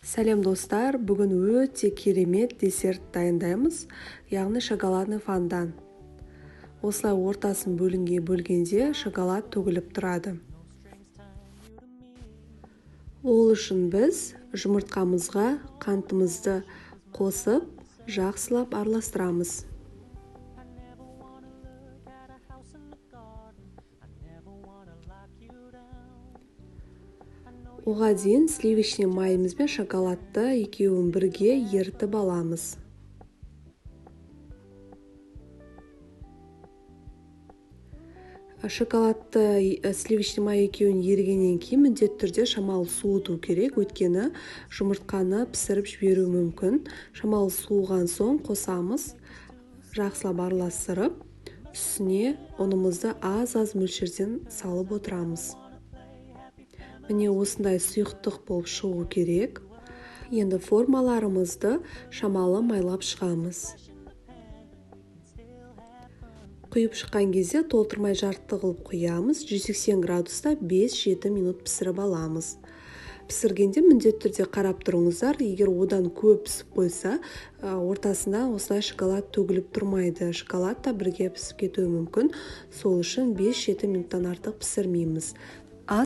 Сәлем, достар! Бүгін өте керемет десерт дайындаймыз, яғни шоколадный фондан. Осылай ортасын бөлгенде шоколад төгіліп тұрады. Ол үшін біз жұмыртқамызға қантымызды қосып, жақсылап араластырамыз. Оға дейін сливочный майымыз бен шоколадты екеуін бірге ерітіп аламыз. Шоколадты, сливочный май екеуін ерігеннен кейін міндетті түрде шамалы суыту керек, өйткені жұмыртқаны пісіріп жіберуі мүмкін. Шамалы суыған соң қосамыз, жақсылап араластырып, үстіне ұнымызды аз-аз мөлшерден салып отырамыз. Міне, осындай сұйықтық болып шығу керек. Енді формаларымызды шамалы майлап шығамыз. Құйып шыққан кезде толтырмай жарты қылып құямыз. 180 градуста 5-7 минут пісіріп аламыз. Пісіргенде міндетті түрде қарап тұрыңыздар, егер одан көп пісіп қойса, ортасында осылай шоколад төгіліп тұрмайды. Шоколад та бірге пісіп кетуі мүмкін. Сол үшін 5-7 минуттан артық пісірмейміз.